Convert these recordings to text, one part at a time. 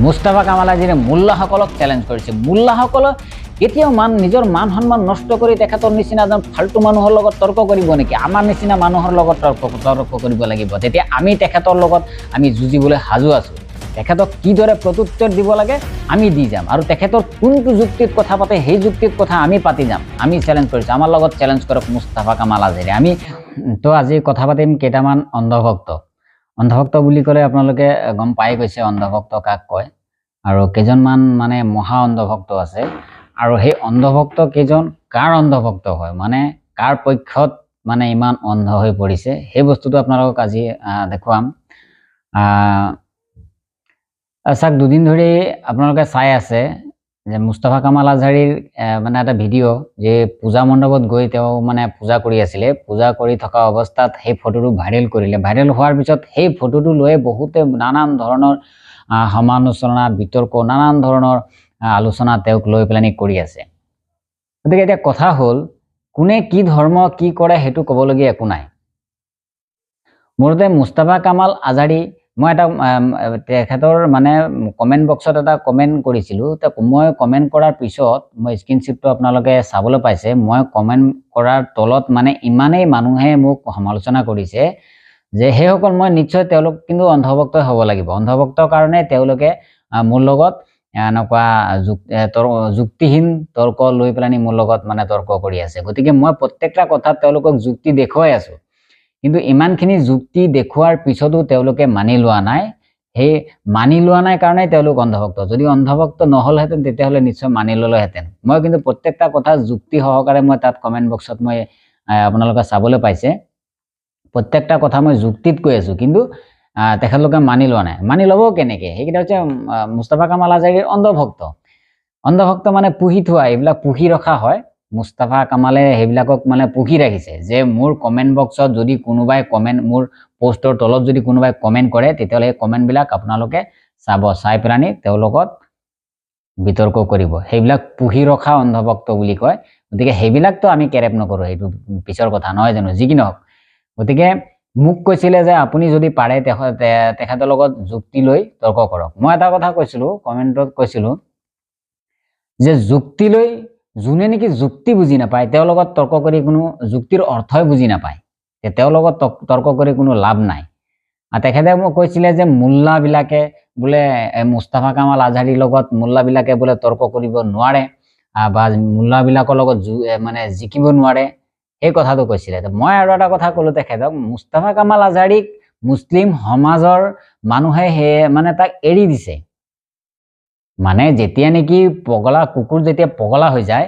Mustafa Kamal আজহাৰীয়ে মোল্লাসকলক challenge কৰিছে। মোল্লাসকলক কেতিয়াও নিজৰ মান সন্মান নষ্ট কৰি তেখেতৰ নিচিনা এজন ফাল্টু মানুহৰ লগত তৰ্ক কৰিব নেকি? আমাৰ নিচিনা মানুহৰ লগত তৰ্ক তৰ্ক কৰিব লাগিব। তেতিয়া আমি তেখেতৰ লগত আমি যুঁজিবলৈ সাজু আছোঁ। তেখেতক কিদৰে প্ৰত্যুত্তৰ দিব লাগে আমি দি যাম আৰু তেখেতৰ কোনটো যুক্তিত কথা পাতে, সেই যুক্তিত কথা আমি পাতি যাম। আমি চেলেঞ্জ কৰিছোঁ, আমাৰ লগত চেলেঞ্জ কৰক মুস্তাফা কামাল আজহাৰী। আমি তো আজি কথা পাতিম কেইটামান অন্ধভক্ত। অন্ধভক্ত বুলি ক'লে আপোনালোকে গম পাই গৈছে অন্ধভক্ত কাক কয়। আৰু কেইজনমান মানে মহা অন্ধভক্ত আছে আৰু সেই অন্ধভক্ত কেইজন কাৰ অন্ধভক্ত হয়, মানে কাৰ পক্ষত মানে ইমান অন্ধ হৈ পৰিছে, সেই বস্তুটো আপোনালোকক আজি দেখুৱাম। চাওক, দুদিন ধৰি আপোনালোকে চাই আছে যে মুস্তাফা কামাল আজহাৰীৰ মানে এটা ভিডিঅ' যে পূজা মণ্ডপত গৈ তেওঁ মানে পূজা কৰি আছিলে। পূজা কৰি থকা অৱস্থাত সেই ফটোটো ভাইৰেল কৰিলে। ভাইৰেল হোৱাৰ পিছত সেই ফটোটো লৈ বহুতে নানান ধৰণৰ সমালোচনা, বিতৰ্ক, নানান ধৰণৰ আলোচনা তেওঁক লৈ পেলানি কৰি আছে। গতিকে এতিয়া কথা হ'ল, কোনে কি ধৰ্ম কি কৰে সেইটো ক'বলগীয়া একো নাই। মোৰতে মুস্তাফা কামাল আজহাৰী, মই এটা তেখেতৰ মানে কমেণ্ট বক্সত এটা কমেণ্ট কৰিছিলোঁ। মই কমেণ্ট কৰাৰ পিছত মই স্ক্ৰীনশ্বটটো আপোনালোকে চাবলৈ পাইছে। মই কমেণ্ট কৰাৰ তলত মানে ইমানেই মানুহে মোক সমালোচনা কৰিছে যে সেইসকল মই নিশ্চয় তেওঁলোক কিন্তু অন্ধভক্তই হ'ব লাগিব। অন্ধভক্তৰ কাৰণে তেওঁলোকে মোৰ লগত এনেকুৱা যুক্তিহীন তৰ্ক লৈ পেলানি মোৰ লগত মানে তৰ্ক কৰি আছে। গতিকে মই প্ৰত্যেকটা কথাত তেওঁলোকক যুক্তি দেখুৱাই আছোঁ, কিন্তু ইমানখিনি যুক্তি দেখুওৱাৰ পিছতো তেওঁলোকে মানি লোৱা নাই। সেই মানি লোৱা নাই কাৰণে তেওঁলোক অন্ধভক্ত। যদি অন্ধভক্ত নহ'লহেঁতেন, তেতিয়াহ'লে নিশ্চয় মানি ল'লেহেঁতেন। মই কিন্তু প্ৰত্যেকটা কথা যুক্তি সহকাৰে মই তাত কমেণ্ট বক্সত মই আপোনালোকে চাবলৈ পাইছে, প্ৰত্যেকটা কথা মই যুক্তিত কৈ আছোঁ, কিন্তু তেখেতলোকে মানি লোৱা নাই। মানি ল'ব কেনেকৈ? সেইকেইটা হৈছে মুস্তাফা কামাল আজহাৰীৰ অন্ধভক্ত। অন্ধভক্ত মানে পুহি থোৱা, এইবিলাক পুহি ৰখা হয়। মুস্তাফা কামালে সেইবিলাকক মানে পুহি ৰাখিছে যে মোৰ কমেণ্ট বক্সত যদি কোনোবাই কমেণ্ট, মোৰ পষ্টৰ তলত যদি কোনোবাই কমেণ্ট কৰে, তেতিয়াহ'লে সেই কমেণ্টবিলাক আপোনালোকে চাব, চাই পেলানি তেওঁৰ লগত বিতৰ্ক কৰিব। সেইবিলাক পুহি ৰখা অন্ধভক্ত বুলি কয়। গতিকে সেইবিলাকতো আমি কেৰেপ নকৰোঁ, সেইটো পিছৰ কথা নহয় জানো? যি কি নহওক, গতিকে মোক কৈছিলে যে আপুনি যদি পাৰে তেখেতৰ লগত যুক্তি লৈ তৰ্ক কৰক। মই এটা কথা কৈছিলোঁ, কমেণ্টত কৈছিলোঁ যে যুক্তি লৈ যোনে নেকি যুক্তি বুজি নাপায়, তেওঁৰ লগত তৰ্ক কৰি কোনো যুক্তিৰ অৰ্থই বুজি নাপায়, তেওঁৰ লগত তৰ্ক কৰি কোনো লাভ নাই। আৰু তেখেতে মোক কৈছিলে যে মোল্লাবিলাকে বোলে মুস্তাফা কামাল আজহাৰীৰ লগত মোল্লাবিলাকে বোলে তৰ্ক কৰিব নোৱাৰে বা মোল্লাবিলাকৰ লগত মানে জিকিব নোৱাৰে, সেই কথাটো কৈছিলে। মই আৰু এটা কথা ক'লো তেখেতক, মুস্তাফা কামাল আজহাৰীক মুছলিম সমাজৰ মানুহে সেয়ে মানে তাক এৰি দিছে। মানে যেতিয়া নেকি পগলা কুকুৰ যেতিয়া পগলা হৈ যায়,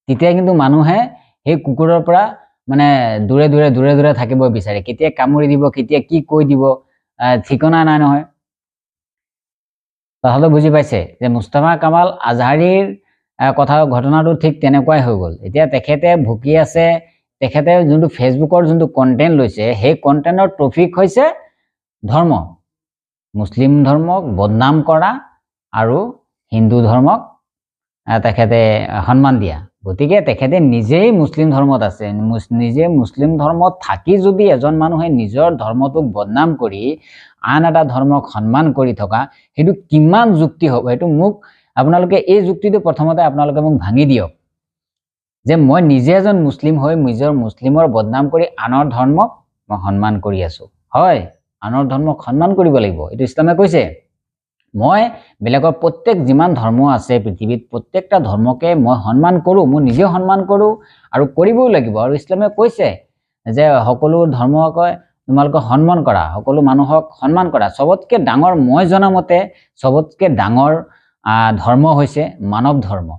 তেতিয়া কিন্তু মানুহে সেই কুকুৰৰ পৰা মানে দূৰে দূৰে দূৰে দূৰে থাকিব বিচাৰে। কেতিয়া কামুৰি দিব, কেতিয়া কি কৈ দিব, ঠিকনা নাই নহয়। কথাটো বুজি পাইছে যে মুস্তাফা কামাল আজহাৰীৰ কথা ঘটনাটো ঠিক তেনেকুৱাই হৈ গ'ল। এতিয়া তেখেতে ভুকি আছে, তেখেতে যোনটো ফেচবুকৰ যোনটো কণ্টেণ্ট লৈছে, সেই কণ্টেণ্টৰ টপিক হৈছে ধৰ্ম, মুছলিম ধৰ্মক বদনাম কৰা আৰু হিন্দু ধৰ্মক তেখেতে সন্মান দিয়া। গতিকে তেখেতে নিজেই মুছলিম ধৰ্মত আছে, নিজে মুছলিম ধৰ্মত থাকি যদি এজন মানুহে নিজৰ ধৰ্মটোক বদনাম কৰি আন এটা ধৰ্মক সন্মান কৰি থকা, সেইটো কিমান যুক্তি হ'ব? সেইটো মোক আপোনালোকে এই যুক্তিটো প্ৰথমতে আপোনালোকে মোক ভাঙি দিয়ক যে মই নিজে এজন মুছলিম হৈ নিজৰ মুছলিমৰ বদনাম কৰি আনৰ ধৰ্মক মই সন্মান কৰি আছোঁ। হয়, আনৰ ধৰ্মক সন্মান কৰিব লাগিব, এইটো ইছলামে কৈছে। মই বেলেগৰ প্ৰত্যেক যিমান ধৰ্ম আছে পৃথিৱীত, প্ৰত্যেকটা ধৰ্মকে মই সন্মান কৰোঁ, মই নিজেও সন্মান কৰোঁ আৰু কৰিবও লাগিব। আৰু ইছলামে কৈছে যে সকলো ধৰ্মকে তোমালোকে সন্মান কৰা, সকলো মানুহক সন্মান কৰা। চবতকৈ ডাঙৰ, মই জনামতে চবতকৈ ডাঙৰ ধৰ্ম হৈছে মানৱ ধৰ্ম।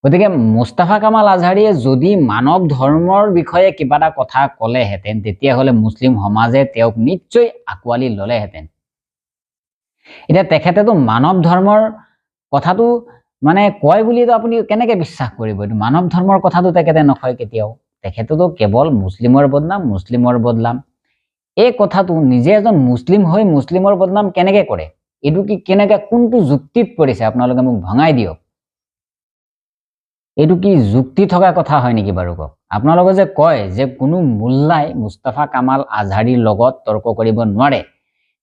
গতিকে মুস্তাফা কামাল আজহাৰীয়ে যদি মানৱ ধৰ্মৰ বিষয়ে কিবা এটা কথা ক'লেহেঁতেন, তেতিয়াহ'লে মুছলিম সমাজে তেওঁক নিশ্চয় আঁকোৱালি ল'লেহেঁতেন। এতিয়া তেখেতেতো মানৱ ধৰ্মৰ কথাটো মানে কয় বুলিতো আপুনি কেনেকৈ বিশ্বাস কৰিব? এইটো মানৱ ধৰ্মৰ কথাটো তেখেতে নকয় কেতিয়াও। তেখেতেতো কেৱল মুছলিমৰ বদনাম, মুছলিমৰ বদনাম। এই কথাটো নিজে এজন মুছলিম হৈ মুছলিমৰ বদনাম কেনেকৈ কৰে? এইটো কি কেনেকৈ কোনটো যুক্তিত পৰিছে আপোনালোকে মোক ভঙাই দিয়ক। এইটো কি যুক্তি থকা কথা হয় নেকি বাৰু কওক? আপোনালোকে যে কয় যে কোনো মোল্লাই মুস্তাফা কামাল আজহাৰীৰ লগত তৰ্ক কৰিব নোৱাৰে,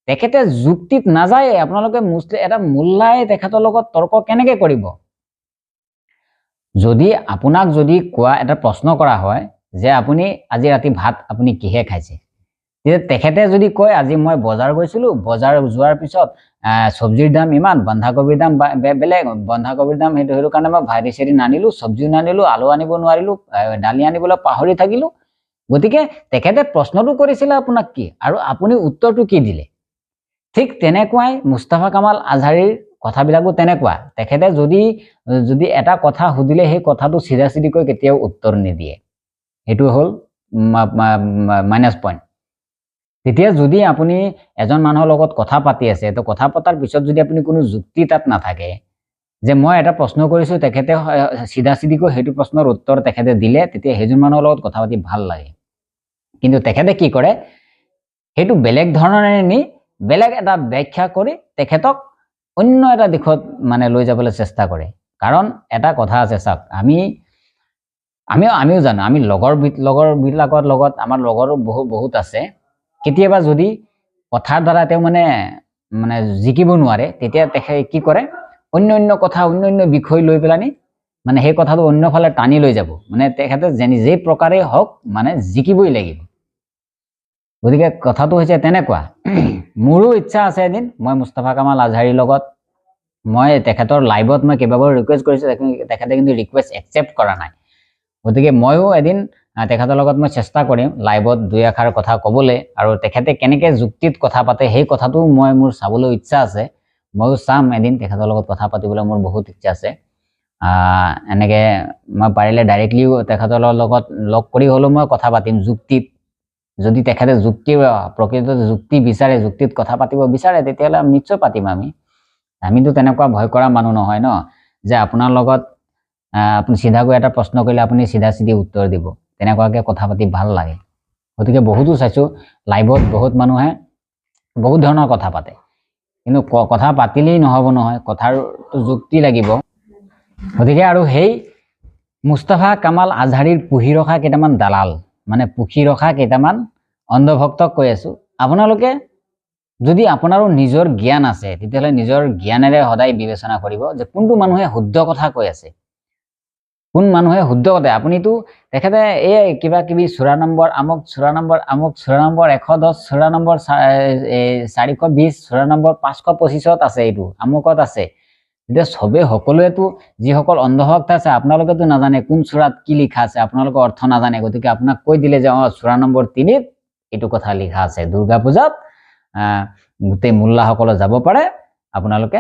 তেখেতে যুক্তিত নাযায়। আপোনালোকে মুছলিম এটা মোল্লাই তেখেতৰ লগত তৰ্ক কেনেকৈ কৰিব? যদি আপোনাক যদি কোৱা এটা প্ৰশ্ন কৰা হয় যে আপুনি আজি ৰাতি ভাত আপুনি কিহে খাইছে, তেতিয়া তেখেতে যদি কয় আজি মই বজাৰ গৈছিলোঁ, বজাৰ যোৱাৰ পিছত চব্জিৰ দাম ইমান, বন্ধাকবিৰ দাম বেলেগ, বন্ধাকবিৰ দাম সেইটো কাৰণে মই ভাজি চাৰি নানিলোঁ, চব্জিও নানিলোঁ, আলু আনিব নোৱাৰিলোঁ, দালি আনিবলৈ পাহৰি থাকিলোঁ। গতিকে তেখেতে প্ৰশ্নটো কৰিছিলে আপোনাক কি আৰু আপুনি উত্তৰটো কি দিলে? ঠিক তেনেকুৱাই মুস্তাফা কামাল আজহাৰীৰ কথাবিলাকো তেনেকুৱা। তেখেতে যদি যদি এটা কথা সুধিলে সেই কথাটো চিধা চিধিকৈ কেতিয়াও উত্তৰ নিদিয়ে, সেইটো হ'ল মাইনাছ পইণ্ট। তেতিয়া যদি আপুনি এজন মানুহৰ লগত কথা পাতি আছে, তো কথা পতাৰ পিছত যদি আপুনি কোনো যুক্তি তাত নাথাকে যে মই এটা প্ৰশ্ন কৰিছোঁ, তেখেতে চিধা চিধিকৈ সেইটো প্ৰশ্নৰ উত্তৰ তেখেতে দিলে, তেতিয়া সেইজন মানুহৰ লগত কথা পাতি ভাল লাগে। কিন্তু তেখেতে কি কৰে, সেইটো বেলেগ ধৰণেৰে নি বেলেগ এটা ব্যাখ্যা কৰি তেখেতক অন্য এটা দিশত মানে লৈ যাবলৈ চেষ্টা কৰে। কাৰণ এটা কথা আছে, চাওক, আমিও জানো, আমি লগৰবিলাকৰ লগত, আমাৰ লগৰো বহুত আছে, কেতিয়াবা যদি কথাৰ দ্বাৰা তেওঁ মানে মানে জিকিব নোৱাৰে, তেতিয়া তেখেতে কি কৰে, অন্য অন্য কথা, অন্য অন্য বিষয় লৈ পেলানি মানে সেই কথাটো অন্যফালে টানি লৈ যাব। মানে তেখেতে যেনে যেই প্ৰকাৰেই হওক মানে জিকিবই লাগিব। গতিকে কথাটো হৈছে তেনেকুৱা। মোৰো ইচ্ছা আছে এদিন মই মুস্তাফা কামাল আজহাৰীৰ লগত, মই তেখেতৰ লাইভত মই কেইবাবাৰো ৰিকুৱেষ্ট কৰিছোঁ, তেখেতে কিন্তু ৰিকুৱেষ্ট একচেপ্ট কৰা নাই। গতিকে ময়ো এদিন তেখেতৰ লগত মই চেষ্টা কৰিম লাইভত দুই এষাৰ কথা ক'বলৈ, আৰু তেখেতে কেনেকৈ যুক্তিত কথা পাতে সেই কথাটো মই মোৰ চাবলৈ ইচ্ছা আছে। ময়ো চাম এদিন তেখেতৰ লগত কথা পাতিবলৈ মোৰ বহুত ইচ্ছা আছে। এনেকৈ মই পাৰিলে ডাইৰেক্টলিও তেখেতৰ লগত লগ কৰি হ'লেও মই কথা পাতিম যুক্তিত। যদি তেখেতে যুক্তি প্ৰকৃততে যুক্তি বিচাৰে, যুক্তিত কথা পাতিব বিচাৰে, তেতিয়াহ'লে নিশ্চয় পাতিম। আমিতো তেনেকুৱা ভয় কৰা মানুহ নহয় ন, যে আপোনাৰ লগত আপুনি চিধাকৈ এটা প্ৰশ্ন কৰিলে আপুনি চিধা চিধি উত্তৰ দিব, তেনেকুৱাকৈ কথা পাতি ভাল লাগে। গতিকে বহুতো চাইছোঁ লাইভত বহুত মানুহে বহুত ধৰণৰ কথা পাতে, কিন্তু কথা পাতিলেই নহ'ব নহয়, কথাৰতো যুক্তি লাগিব। গতিকে আৰু সেই মুস্তাফা কামাল আজহাৰীৰ পুহি ৰখা কেইটামান দালাল, মানে পুহি ৰখা কেইটামান অন্ধভক্তক কৈ আছোঁ, আপোনালোকে যদি আপোনাৰো নিজৰ জ্ঞান আছে তেতিয়াহ'লে নিজৰ জ্ঞানেৰে সদায় বিবেচনা কৰিব যে কোনটো মানুহে শুদ্ধ কথা কৈ আছে, কোন মানুহে শুদ্ধ কথা। আপুনিতো তেখেতে এই কিবা কিবি চূড়া নম্বৰ আমুক, চূড়া নম্বৰ আমুক, চূড়া নম্বৰ 110, চূড়া নম্বৰ 420, চূড়া নম্বৰ 525ত আছে, এইটো আমুকত আছে। এতিয়া চবেই সকলোৱেতো যিসকল অন্ধভক্ত আছে আপোনালোকেতো নাজানে কোন চূড়াত কি লিখা আছে, আপোনালোকে অৰ্থ নাজানে। গতিকে আপোনাক কৈ দিলে যে অঁ চূড়া নম্বৰ 3ত এইটো কথা লিখা আছে, দুৰ্গা পূজাত গোটেই মোল্লাসকলে যাব পাৰে, আপোনালোকে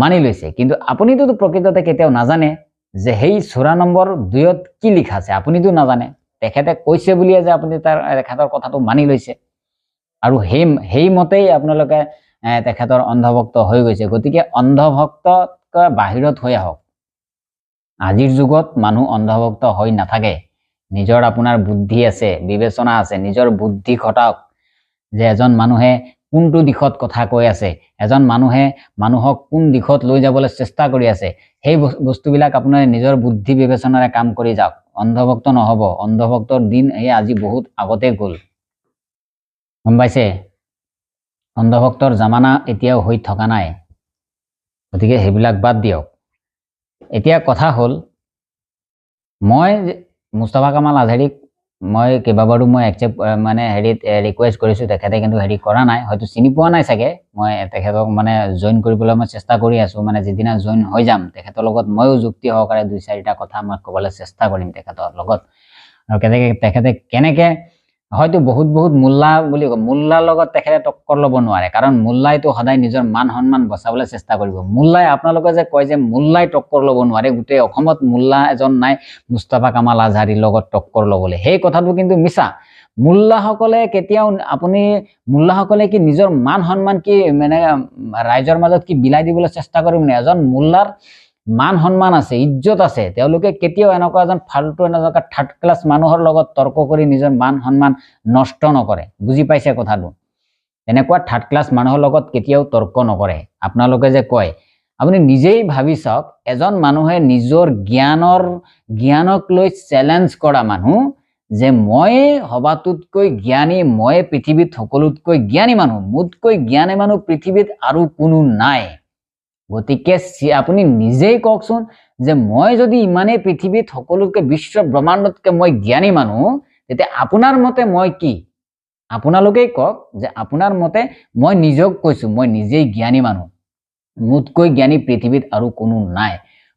মানি লৈছে। কিন্তু আপুনিতো প্ৰকৃততে কেতিয়াও নাজানে যে সেই চূড়া নম্বৰ 2ত কি লিখা আছে, আপুনিতো নাজানে। তেখেতে কৈছে বুলিয়ে যে আপুনি তেখেতৰ কথাটো মানি লৈছে, আৰু সেইমতেই আপোনালোকে তেখেতৰ অন্ধভক্ত হৈ গৈছে। গতিকে অন্ধভক্ততকৈ বাহিৰত হৈ আহক। আজিৰ যুগত মানুহ অন্ধভক্ত হৈ নাথাকে। নিজৰ আপোনাৰ বুদ্ধি আছে, বিবেচনা আছে, নিজৰ বুদ্ধি খটাওক যে এজন মানুহে কোনটো দিশত কথা কৈ আছে, এজন মানুহে মানুহক কোন দিশত লৈ যাবলৈ চেষ্টা কৰি আছে, সেই বস্তুবিলাক আপোনাৰ নিজৰ বুদ্ধি বিবেচনাৰে কাম কৰি যাওক। অন্ধভক্ত নহ'ব। অন্ধভক্তৰ দিন এই আজি বহুত আগতে গ'ল, গম পাইছে? অন্ধভক্তৰ জামানা এতিয়াও হৈ থকা নাই। গতিকে সেইবিলাক বাদ দিয়ক। এতিয়া কথা হ'ল, মই মুস্তাফা কামাল আজহাৰীক মই কেইবাবাৰো মই একচেপ্ট মানে হেৰিত ৰিকুৱেষ্ট কৰিছোঁ, তেখেতে কিন্তু হেৰি কৰা নাই, হয়তো চিনি পোৱা নাই চাগে। মই তেখেতক মানে জইন কৰিবলৈ মই চেষ্টা কৰি আছোঁ, মানে যিদিনা জইন হৈ যাম তেখেতৰ লগত ময়ো যুক্তি সহকাৰে দুই চাৰিটা কথা মই ক'বলৈ চেষ্টা কৰিম তেখেতৰ লগত। আৰু কেনেকৈ তেখেতে কেনেকৈ হয়তো বহুত বহুত মোল্লা বুলি কয়, মোল্লাৰ লগত তেখেতে টক্কৰ ল'ব নোৱাৰে, কাৰণ মোল্লাইতো সদায় নিজৰ মান সন্মান বচাবলৈ চেষ্টা কৰিব। মোল্লাই আপোনালোকে যে কয় যে মোল্লাই টক্কৰ ল'ব নোৱাৰে, গোটেই অসমত মোল্লা এজন নাই মুস্তাফা কামাল আজহাৰীৰ লগত টক্কৰ ল'বলৈ, সেই কথাটো কিন্তু মিছা। মোল্লাসকলে কেতিয়াও আপুনি মোল্লাসকলে কি নিজৰ মান সন্মান কি মানে ৰাইজৰ মাজত কি বিলাই দিবলৈ চেষ্টা কৰিব নে? এজন মোল্লাৰ মান সন্মান আছে, ইজ্জত আছে, তেওঁলোকে কেতিয়াও এনেকুৱা এজন ফাল্টু এনেকুৱা থাৰ্ড ক্লাছ মানুহৰ লগত তৰ্ক কৰি নিজৰ মান সন্মান নষ্ট নকৰে। বুজি পাইছে কথাটো? তেনেকুৱা থাৰ্ড ক্লাছ মানুহৰ লগত কেতিয়াও তৰ্ক নকৰে। আপোনালোকে যে কয়, আপুনি নিজেই ভাবি চাওক, এজন মানুহে নিজৰ জ্ঞানক লৈ চেলেঞ্জ কৰা মানুহ, যে মই সবাতোতকৈ জ্ঞানী, মই পৃথিৱীত সকলোতকৈ জ্ঞানী মানুহ, মোতকৈ জ্ঞানী মানুহ পৃথিৱীত আৰু কোনো নাই। গতিকে আপুনি নিজেই কওকচোন যে মই যদি ইমানেই পৃথিৱীত সকলোতকৈ, বিশ্ব ব্ৰহ্মাণ্ডতকৈ মই জ্ঞানী মানুহ, তেতিয়া আপোনাৰ মতে মই কি? আপোনালোকেই কওক যে আপোনাৰ মতে, মই নিজক কৈছো, মই নিজেই জ্ঞানী মানুহ, মোতকৈ জ্ঞানী পৃথিৱীত আৰু কোনো নাই।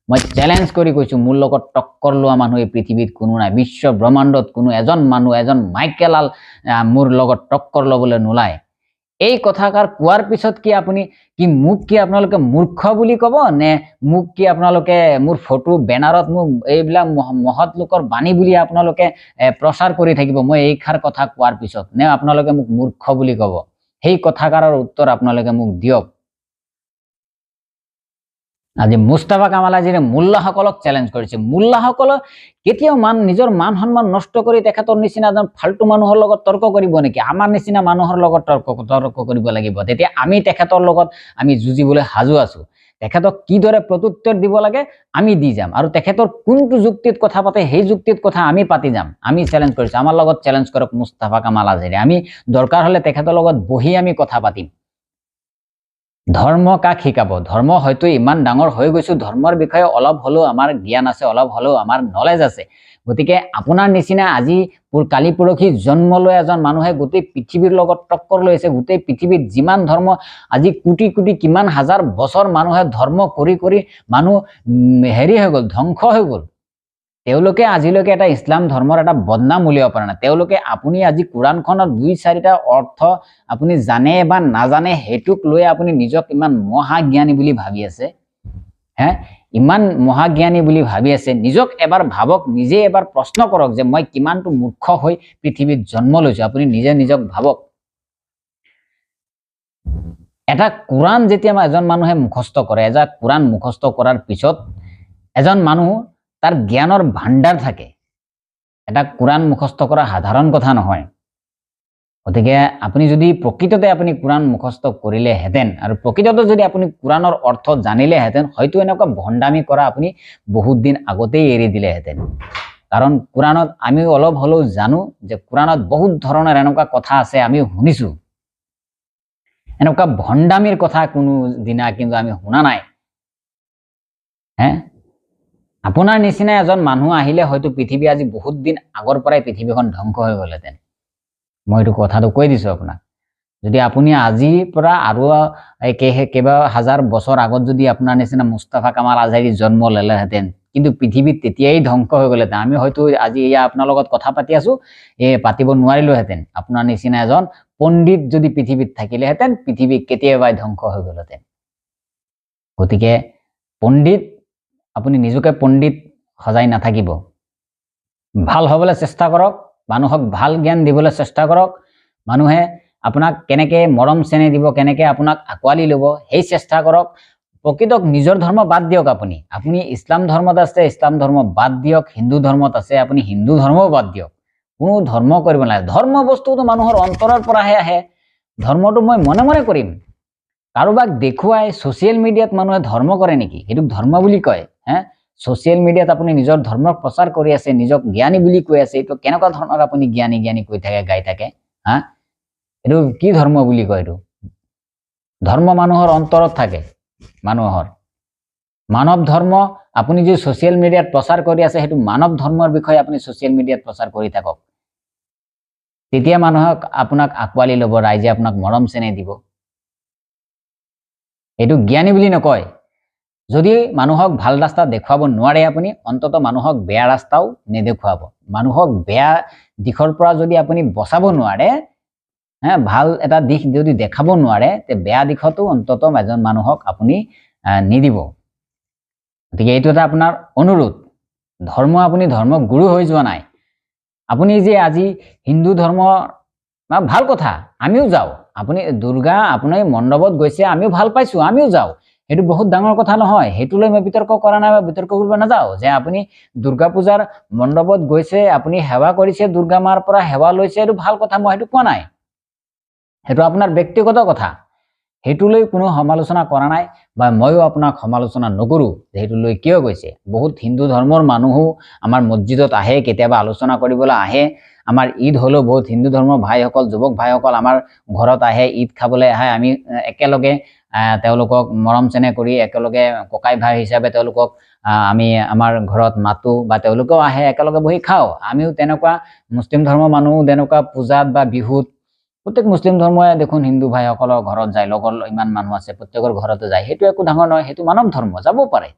মই চেলেঞ্জ কৰি কৈছো, মোৰ লগত টক্কৰ লোৱা মানুহ এই পৃথিৱীত কোনো নাই, বিশ্ব ব্ৰহ্মাণ্ডত কোনো এজন মানুহ, এজন মাইকেলাল মোৰ লগত টক্কৰ ল'বলৈ নোলায়। এই কথাষাৰ কোৱাৰ পিছত কি আপুনি কি মোক কি আপোনালোকে মূৰ্খ বুলি ক'ব নে মোক কি আপোনালোকে মোৰ ফটো বেনাৰত মোক এইবিলাক মহৎ লোকৰ বাণী বুলি আপোনালোকে প্ৰচাৰ কৰি থাকিব মই এইষাৰ কথা কোৱাৰ পিছত, নে আপোনালোকে মোক মূৰ্খ বুলি ক'ব? সেই কথাষাৰৰ উত্তৰ আপোনালোকে মোক দিয়ক। আজি মুস্তাফা কামাল আজহাৰীয়ে মোল্লাসকলক চেলেঞ্জ কৰিছে। মোল্লাসকলক কেতিয়াও নিজৰ মান সন্মান নষ্ট কৰি তেখেতৰ নিচিনা এজন ফাল্টু মানুহৰ লগত তৰ্ক কৰিব নেকি? আমাৰ নিচিনা মানুহৰ লগত তৰ্ক কৰিব লাগিব। তেতিয়া আমি তেখেতৰ লগত আমি যুঁজিবলৈ সাজু আছো। তেখেতক কিদৰে প্ৰত্যুত্তৰ দিব লাগে আমি দি যাম, আৰু তেখেতৰ কোনটো যুক্তিত কথা পাতে সেই যুক্তিত কথা আমি পাতি যাম। আমি চেলেঞ্জ কৰিছো, আমাৰ লগত চেলেঞ্জ কৰক মুস্তাফা কামাল আজহাৰী। আমি দৰকাৰ হ'লে তেখেতৰ লগত বহি আমি কথা পাতিম। ধৰ্ম কাক শিকাব? ধৰ্ম হয়তো ইমান ডাঙৰ হৈ গৈছো, ধৰ্মৰ বিষয়ে অলপ হ'লেও আমাৰ জ্ঞান আছে, অলপ হ'লেও আমাৰ নলেজ আছে। গতিকে আপোনাৰ নিচিনা আজি কালি পৰহি জন্ম লৈ এজন মানুহে গোটেই পৃথিৱীৰ লগত টক্কৰ লৈছে। গোটেই পৃথিৱীত যিমান ধৰ্ম আজি কোটি কোটি কিমান হাজাৰ বছৰ মানুহে ধৰ্ম কৰি কৰি মানুহ হেৰি হৈ গ'ল, ধ্বংস হৈ গ'ল। তেওঁলোকে আজিলৈকে এটা ইছলাম ধৰ্মৰ এটা বদনাম উলিয়াব পৰা নাই। তেওঁলোকে আপুনি আজি কোৰাণখনৰ দুই চাৰিটা অৰ্থ আপুনি জানে বা নাজানে সেইটোক লৈ আপুনি নিজক ইমান মহাজ্ঞানী বুলি ভাবি আছে, হে ইমান মহাজ্ঞানী বুলি ভাবি আছে। নিজক এবাৰ ভাবক, নিজে এবাৰ প্ৰশ্ন কৰক যে মই কিমানটো মূৰ্খ হৈ পৃথিৱীত জন্ম লৈছো। আপুনি নিজে নিজক ভাবক। এটা কোৰাণ যেতিয়া এজন মানুহে মুখস্থ কৰে, এটা কোৰাণ মুখস্থ কৰাৰ পিছত এজন মানুহ তাৰ জ্ঞানৰ ভাণ্ডাৰ থাকে। এটা কোৰাণ মুখস্থ কৰা সাধাৰণ কথা নহয়। গতিকে আপুনি যদি প্ৰকৃততে আপুনি কোৰাণ মুখস্থ কৰিলেহেঁতেন আৰু প্ৰকৃততে যদি আপুনি কোৰাণৰ অৰ্থ জানিলেহেঁতেন, হয়তো এনেকুৱা ভণ্ডামি কৰা আপুনি বহুত দিন আগতেই এৰি দিলেহেঁতেন। কাৰণ কোৰাণত আমি অলপ হ'লেও জানো যে কোৰাণত বহুত ধৰণৰ এনেকুৱা কথা আছে, আমি শুনিছোঁ। এনেকুৱা ভণ্ডামিৰ কথা কোনো দিনা কিন্তু আমি শুনা নাই। হে আপোনাৰ নিচিনা এজন মানুহ আহিলে হয়তো পৃথিৱী আজি বহুত দিন আগৰ পৰাই পৃথিৱীখন ধ্বংস হৈ গ'লহেঁতেন। মই এইটো কথাটো কৈ দিছোঁ আপোনাক। যদি আপুনি আজিৰ পৰা আৰু কেইবা হাজাৰ বছৰ আগত যদি আপোনাৰ নিচিনা মুস্তাফা কামাল আজহাৰী জন্ম ল'লেহেঁতেন, কিন্তু পৃথিৱীত তেতিয়াই ধ্বংস হৈ গ'লহেঁতেন। আমি হয়তো আজি এয়া আপোনাৰ লগত কথা পাতি আছো, এই পাতিব নোৱাৰিলোহেঁতেন। আপোনাৰ নিচিনা এজন পণ্ডিত যদি পৃথিৱীত থাকিলেহেঁতেন, পৃথিৱী কেতিয়াবাই ধ্বংস হৈ গ'লহেঁতেন। গতিকে পণ্ডিত, আপুনি নিজকে পণ্ডিত সজাই নাথাকিব। ভাল হ'বলৈ চেষ্টা কৰক, মানুহক ভাল জ্ঞান দিবলৈ চেষ্টা কৰক। মানুহে আপোনাক কেনেকৈ মৰম চেনেহ দিব, কেনেকৈ আপোনাক আঁকোৱালি ল'ব সেই চেষ্টা কৰক। প্ৰকৃতক নিজৰ ধৰ্ম বাদ দিয়ক। আপুনি আপুনি ইছলাম ধৰ্মত আছে, ইছলাম ধৰ্ম বাদ দিয়ক। হিন্দু ধৰ্মত আছে, আপুনি হিন্দু ধৰ্মও বাদ দিয়ক। কোনো ধৰ্ম কৰিব নালাগে। ধৰ্ম বস্তুটো মানুহৰ অন্তৰৰ পৰাহে আহে। ধৰ্মটো মই মনে মনে কৰিম, কাৰোবাক দেখুৱাই ছ'চিয়েল মিডিয়াত মানুহে ধৰ্ম কৰে নেকি? সেইটোক ধৰ্ম বুলি কয়? হে ছ'চিয়েল মিডিয়াত আপুনি নিজৰ ধৰ্মৰ প্ৰচাৰ কৰি আছে, নিজক জ্ঞানী বুলি কৈ আছে, এইটো কেনেকুৱা ধৰণৰ আপুনি জ্ঞানী জ্ঞানী কৈ থাকে, গাই থাকে? হা এইটো কি ধৰ্ম বুলি কয়? এইটো ধৰ্ম মানুহৰ অন্তৰত থাকে। মানুহৰ মানৱ ধৰ্ম আপুনি যি ছ'চিয়েল মিডিয়াত প্ৰচাৰ কৰি আছে, সেইটো মানৱ ধৰ্মৰ বিষয়ে আপুনি ছ'চিয়েল মিডিয়াত প্ৰচাৰ কৰি থাকক। তেতিয়া মানুহক আপোনাক আঁকোৱালি ল'ব, ৰাইজে আপোনাক মৰম চেনেহ দিব। এইটো জ্ঞানী বুলি নকয়। যদি মানুহক ভাল ৰাস্তা দেখুৱাব নোৱাৰে আপুনি, অন্ততঃ মানুহক বেয়া ৰাস্তাও নেদেখুৱাব। মানুহক বেয়া দিশৰ পৰা যদি আপুনি বচাব নোৱাৰে, হে ভাল এটা দিশ যদি দেখাব নোৱাৰে, তে বেয়া দিশতো অন্ততঃ এজন মানুহক আপুনি নিদিব। গতিকে এইটো এটা আপোনাৰ অনুৰোধ। ধৰ্ম, আপুনি ধৰ্ম গুৰু হৈ যোৱা নাই। আপুনি যে আজি হিন্দু ধৰ্ম ভাল কথা, আমিও যাওঁ। আপুনি দুৰ্গা আপুনি মণ্ডপত গৈছে, আমিও ভাল পাইছোঁ, আমিও যাওঁ। সেইটো বহুত ডাঙৰ কথা নহয়। সেইটো লৈ মই বিতৰ্ক কৰা নাই বা বিতৰ্ক কৰিব নাযাওঁ যে আপুনি দুৰ্গা পূজাৰ মণ্ডপত গৈছে, আপুনি সেৱা কৰিছে, দুৰ্গা মাৰ পৰা সেৱা লৈছে, এইটো ভাল কথা, মই সেইটো কোৱা নাই। সেইটো আপোনাৰ ব্যক্তিগত কথা। সেইটো লৈ কোনো সমালোচনা কৰা নাই বা ময়ো আপোনাক সমালোচনা নকৰোঁ যে সেইটো লৈ কিয় গৈছে। বহুত হিন্দু ধৰ্মৰ মানুহো আমাৰ মছজিদত আহে, কেতিয়াবা আলোচনা কৰিবলৈ আহে। আমাৰ ঈদ হ'লেও বহুত হিন্দু ধৰ্মৰ ভাইসকল, যুৱক ভাইসকল আমাৰ ঘৰত আহে, ঈদ খাবলৈ আহে। আমি একেলগে তেওঁলোকক মৰম চেনেহ কৰি একেলগে ককাই ভাই হিচাপে তেওঁলোকক আমি আমাৰ ঘৰত মাতোঁ বা তেওঁলোকেও আহে, একেলগে বহি খাওঁ। আমিও তেনেকুৱা, মুছলিম ধৰ্মৰ মানুহো তেনেকুৱা পূজাত বা বিহুত প্ৰত্যেক মুছলিম ধৰ্মই দেখোন হিন্দু ভাইসকলৰ ঘৰত যায়, লগৰ ইমান মানুহ আছে, প্ৰত্যেকৰ ঘৰতে যায়। সেইটো একো ডাঙৰ নহয়, সেইটো মানৱ ধৰ্ম, যাব পাৰে।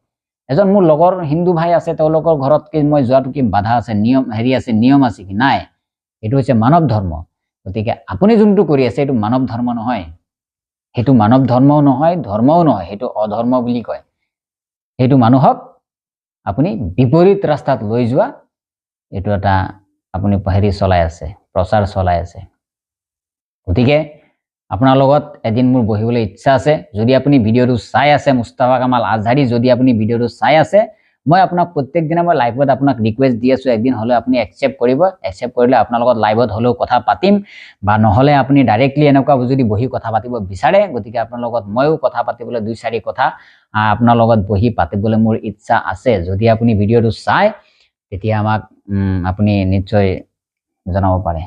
এজন মোৰ লগৰ হিন্দু ভাই আছে, তেওঁলোকৰ ঘৰত কি মই যোৱাটো কি বাধা আছে, নিয়ম হেৰি আছে, নিয়ম আছে কি নাই? এইটো হৈছে মানৱ ধৰ্ম। গতিকে আপুনি যোনটো কৰি আছে এইটো মানৱ ধৰ্ম নহয়, সেইটো মানৱ ধৰ্মও নহয়, ধৰ্মও নহয়, সেইটো অধৰ্ম বুলি কয়। সেইটো মানুহক আপুনি বিপৰীত ৰাস্তাত লৈ যোৱা, এইটো এটা আপুনি হেৰি চলাই আছে, প্ৰচাৰ চলাই আছে। গতিকে আপোনাৰ লগত এদিন মোৰ বহিবলৈ ইচ্ছা আছে। যদি আপুনি ভিডিঅ'টো চাই আছে, মুস্তাফা কামাল আজহাৰী, যদি আপুনি ভিডিঅ'টো চাই আছে, মই আপোনাক প্ৰত্যেক দিনা মই লাইভত আপোনাক ৰিকুৱেষ্ট দি আছোঁ, একদিন হ'লেও আপুনি একচেপ্ট কৰিব। একচেপ্ট কৰিলে আপোনাৰ লগত লাইভত হ'লেও কথা পাতিম, বা নহ'লে আপুনি ডাইৰেক্টলি এনেকুৱা যদি বহি কথা পাতিব বিচাৰে, গতিকে আপোনাৰ লগত ময়ো কথা পাতিবলৈ দুই চাৰি কথা আপোনাৰ লগত বহি পাতিবলৈ মোৰ ইচ্ছা আছে। যদি আপুনি ভিডিঅ'টো চায় তেতিয়া আমাক আপুনি নিশ্চয় জনাব পাৰে।